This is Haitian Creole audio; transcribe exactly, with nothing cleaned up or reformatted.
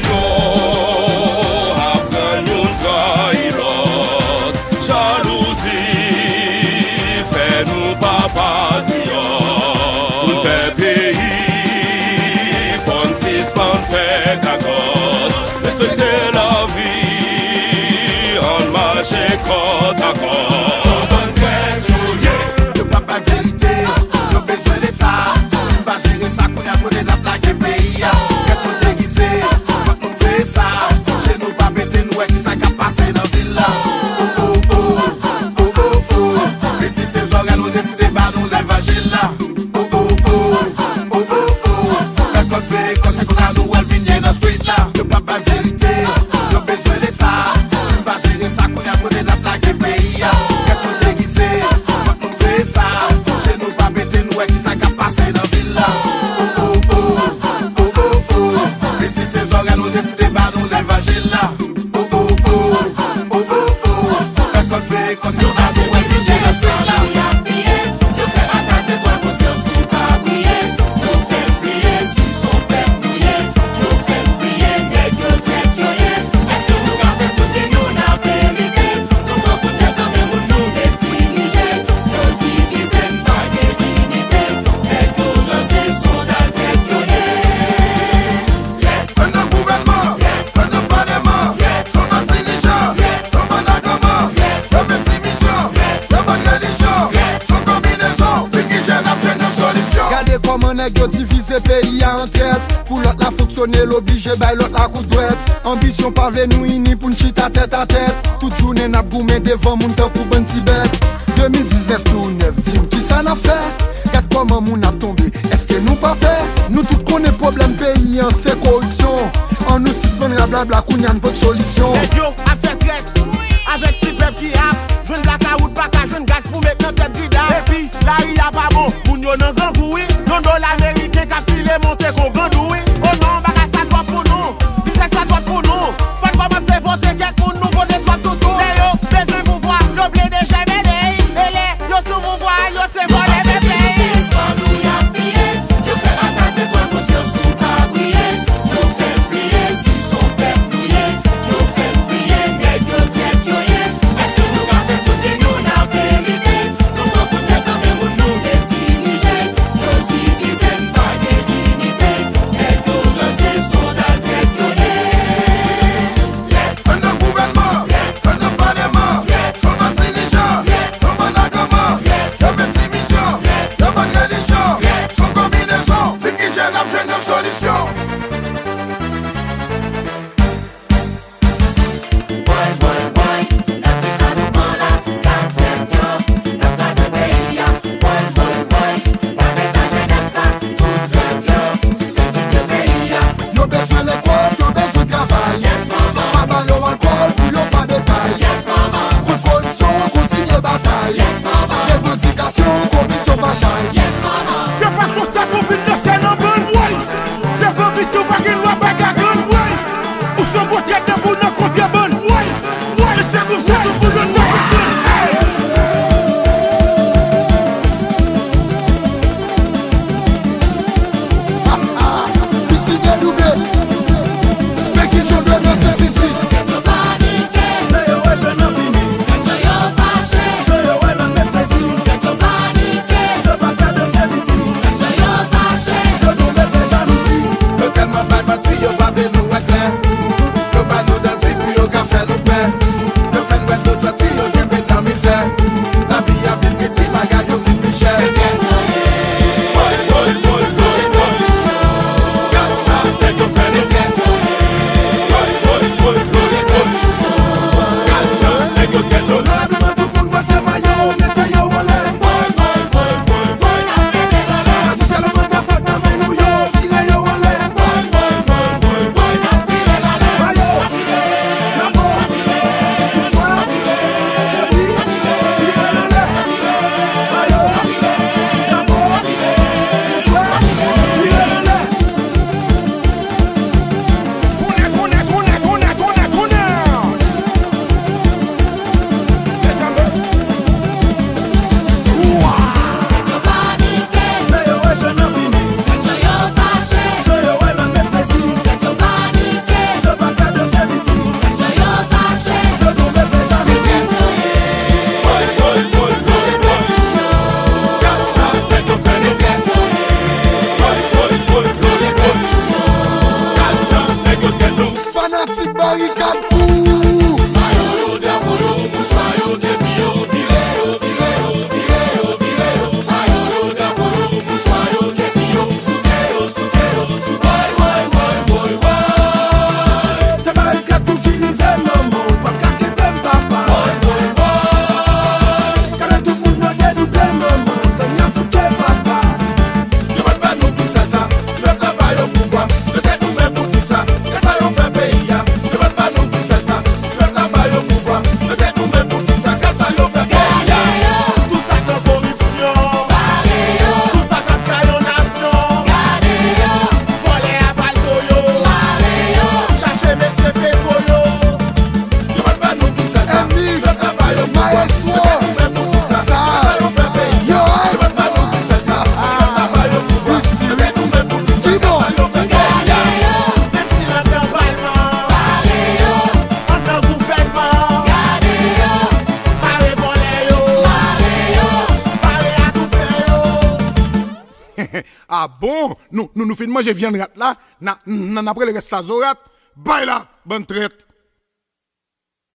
Yo aprann youn trayi lòt. Jalouzi fè nou pa patriyòt. Pou n fè peyi, fò n sispann fè kakòt. Respekte lavi, ann mache kòtakòt. Se yon bann trèt yo ye, yo p ap bay verite, yo bezwen Leta. Si n pa jere sa kounye a, kote n ap lage peyi a? Trèt yo degize, fòk nou veye sa. Je nou pa pete, nou wè kisa k ap pase nan vil la. Oh, oh, oh, oh, oh, oh. Mesi se zòrèy nou deside ba nou levanjil la. Oh, oh, oh, oh, oh, oh. Lè kòd veye kò, se konsa nou wè l vin ye nan street la. Yo p ap bay verite, yo bezwen Leta. Si n pa jere sa kounye a, kote n ap lage peyi a? Trèt yo degize, fòk nou veye sa. Je nou pa pete, nou wè kisa k ap pase nan vil la. Oh, oh, oh, oh, oh, oh. Mesi se zòrèy nou deside ba nou levanjil la. Oh, oh, oh, oh, oh, oh. Lè kòd veye kò, se konsa nou wè l vin ye nan street la. Ann nan gouvènman, ann nan palèman, se yon bann dirijan, se yon bann aganman, yon menm ti vizyon, yon bann relijyon, se yon konbinezon, ti ki jèn ap jwenn yon solisyon. Gade kòman nèg yo divize peyi a an trèt. Pou lòt la fonksyone, l oblije bay lòt la kout dwèt. Anbisyon pa vle nou ini pou n chita tèt a tèt. Tout jounen n ap goumen devan moun tankou bann ti bèt. De mil diznèf tou nèf, di m kisa n ap fè? Gad kòman moun ap tonbe, èske nou pa pè? Nou tout konnen pwoblèm peyi an se koripsyon. Ann nou sispann rablabla, kounye a n pot solisyon. Nèg yo ap fè trèt avèk ti pèp ki ap jwenn blakawout, pa ka jwenn gaz pou met nan tèt gridap. Epi lari a pa bon, moun yo nan grangou wi. Yon dola meriken k ap file monte kon grandou wi. O non, bagay sa twòp pou nou, biznis sa twòp pou nou. Fò n kòmanse vote kèk moun, nou vote twòp toutou. Lè yo bezwen pouvwa, yo plede jèbèdèy. E lè yo sou pouvwa, yo se vòlè bèbèy. Ah bon? Nou, nou, nou fin manje vyann rat la, n a, n a, n ap rele rès la zo rat. Bay la, bann trèt.